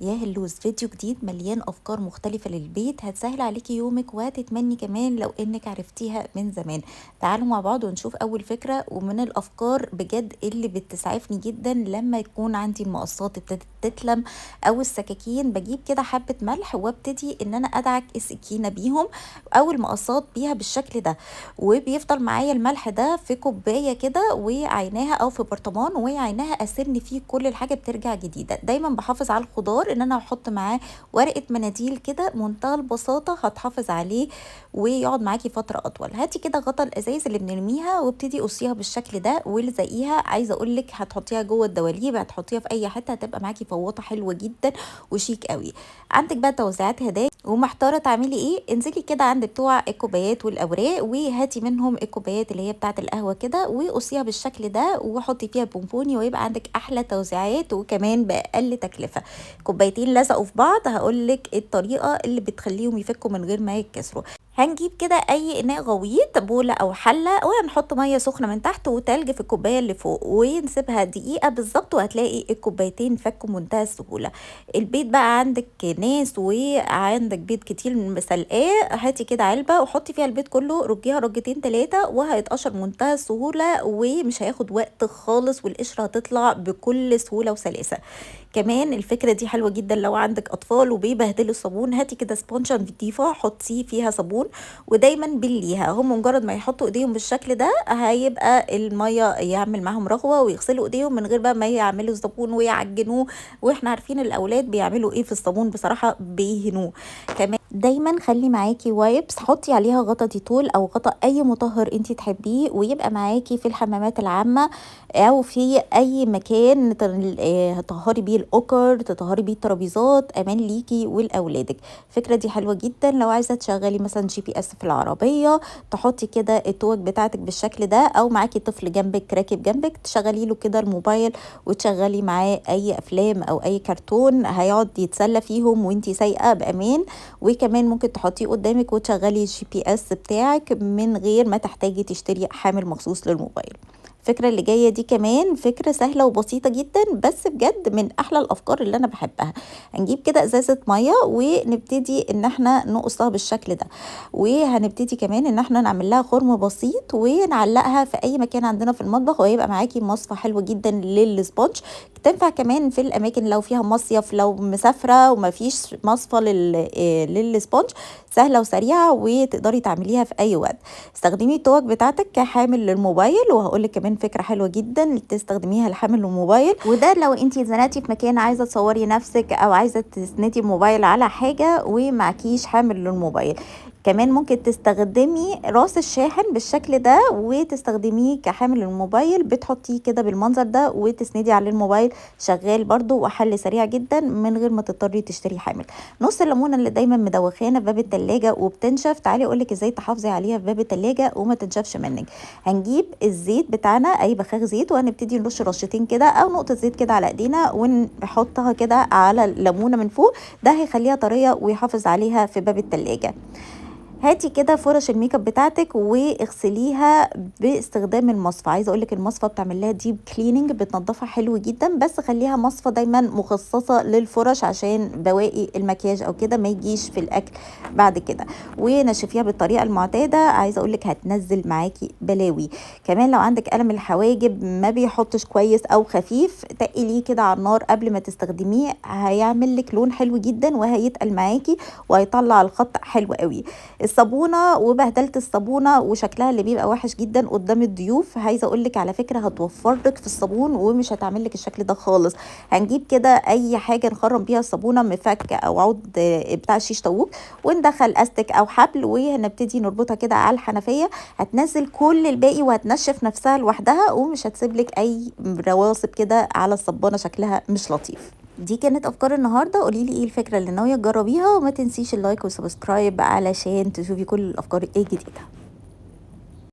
يا هلوز، فيديو جديد مليان افكار مختلفة للبيت هتسهل عليكي يومك وهتتمني كمان لو انك عرفتيها من زمان. تعالوا مع بعض ونشوف اول فكرة ومن الافكار بجد اللي بتسعفني جدا لما يكون عندي المقصات ابتدت تتلم او السكاكين. بجيب كده حبة ملح وابتدي ان انا ادعك السكينة بيهم او المقصات بيها بالشكل ده، وبيفضل معايا الملح ده في كوباية كده وعيناها او في برطمان وعيناها اسن فيه كل الحاجة بترجع جديدة. دايما بحافظ على الخضار ان انا احط معاه ورقة مناديل كده، منتهى البساطة هتحافظ عليه ويقعد معاكي فترة اطول. هاتي كده غطا الازايز اللي بنرميها وابتدي قصيها بالشكل ده والزقيها. عايزه اقولك هتحطيها جوه الدواليب، هتحطيها في اي حتة، هتبقى معاكي فوطه حلوة جدا وشيك قوي. عندك بقى توزيعات هدايا ومحتاره تعملي ايه، انزلي كده عند بتوع الكوبايات والاوراق وهاتي منهم الكوبايات اللي هي بتاعه القهوة كده وقصيها بالشكل ده وحطي فيها بونبوني ويبقى عندك احلى توزيعات وكمان باقل تكلفة. كوبايتين لزقوا في بعض، هقولك الطريقة اللي بتخليهم يفكوا من غير ما يتكسروا. هنجيب كده اي اناء غويط، بوله او حله، وهنحط مية سخنة من تحت وتلج في الكوباية اللي فوق ونسيبها دقيقة بالظبط وهتلاقي الكوبايتين فكوا منتهى السهولة. البيت بقى عندك ناس وعندك بيض كتير مسلقاه، هاتي كده علبة وحطي فيها البيض كله، رجيها رجتين تلاتة وهيتقشر منتهى السهولة ومش هياخد وقت خالص، والقشره هتطلع بكل سهولة وسلاسه. كمان الفكرة دي حلوة جدا لو عندك اطفال وبيبهدلوا الصابون، هاتي كده سبونجه نضيفه حطي فيها صابون ودايما بليها، هم مجرد ما يحطوا ايديهم بالشكل ده هيبقى المية يعمل معاهم رغوه ويغسلوا ايديهم من غير بقى ما يعملوا الصابون ويعجنوه، واحنا عارفين الاولاد بيعملوا ايه في الصابون بصراحة بيهنوه. كمان دايما خلي معاكي wipes، حطي عليها غطا ديتول او غطا اي مطهر انتي تحبيه، ويبقى معاكي في الحمامات العامة او في اي مكان تطهري بيه الاوكر، تطهري بيه الترابيزات، امان ليكي ولاولادك. الفكرة دي حلوة جدا لو عايزه تشغلي مثلا GPS في العربية، تحطي كده التوك بتاعتك بالشكل ده، او معاكي طفل جنبك راكب جنبك تشغلي له كده الموبايل وتشغلي معاه اي افلام او اي كرتون هيقعد يتسلى فيهم وانتي سايقه بامان. وكمان ممكن تحطيه قدامك وتشغلي ال GPS بتاعك من غير ما تحتاجي تشتري حامل مخصوص للموبايل. الفكرة اللي جاية دي كمان فكرة سهلة وبسيطة جدا، بس بجد من أحلى الأفكار اللي أنا بحبها. هنجيب كده إزازة مية ونبتدي إن احنا نقصها بالشكل ده، وهنبتدي كمان إن احنا نعمل لها خرم بسيط ونعلقها في أي مكان عندنا في المطبخ، وهيبقى معاكي مصفى حلوة جدا لل sponge. تنفع كمان في الأماكن لو فيها مصيف، لو مسافرة ومفيش مصفى لل sponge، سهلة وسريعة وتقدري تعمليها في أي وقت. استخدمي التوك بتاعتك كحامل للموبايل، وهقولك كمان فكرة حلوة جدا تستخدميها لحامل الموبايل، وده لو انتي اتزنقتي في مكان عايزة تصوري نفسك او عايزة تسندي الموبايل على حاجة ومعكيش حامل للموبايل. كمان ممكن تستخدمي راس الشاحن بالشكل ده وتستخدميه كحامل للموبايل، بتحطيه كده بالمنظر ده وتسندي عليه الموبايل، شغال برضو وحل سريع جدا من غير ما تضطري تشتري حامل. نص الليمونه اللي دايما مدوخانا في باب التلاجة وبتنشف، تعالي اقولك ازاي تحافظي عليها في باب التلاجة وما تنشفش منك. هنجيب الزيت بتاعنا، اي بخاخ زيت، وهنبتدي نرش رشتين كده او نقطة زيت كده على ايدينا ونحطها كده على الليمونه من فوق، ده هيخليها طرية ويحافظ عليها في باب التلاجة. هاتي كده فرش الميك اب بتاعتك واغسليها باستخدام المصفى. عايزه اقولك المصفى بتعمل لها deep cleaning، بتنضفها حلو جدا، بس خليها مصفى دايما مخصصة للفرش عشان بواقي المكياج او كده ما يجيش في الاكل بعد كده. ونشفيها بالطريقة المعتادة، عايزه اقولك هتنزل معاكي بلاوي. كمان لو عندك قلم الحواجب ما بيحطش كويس او خفيف، تقليه كده على النار قبل ما تستخدميه، هيعمل لك لون حلو جدا وهيتقل معاكي وهيطلع الخط حلو قوي. الصابونه وبهدله الصابونه وشكلها اللي بيبقى وحش جدا قدام الضيوف، عايزه اقول لك على فكرة هتوفر لك في الصابون ومش هتعمل لك الشكل ده خالص. هنجيب كده اي حاجة نخرم بيها الصابونه، مفك او عود بتاع الشيش طاووق، وندخل استك او حبل وهنبتدي نربطها كده على الحنفية، هتنزل كل الباقي وهتنشف نفسها لوحدها ومش هتسيب لك اي رواسب كده على الصبانه شكلها مش لطيف. دي كانت افكار النهارده، قولي لي ايه الفكرة اللي ناوية تجربيها، وما تنسيش ال like وال subscribe علشان تشوفي كل الافكار الجديدة.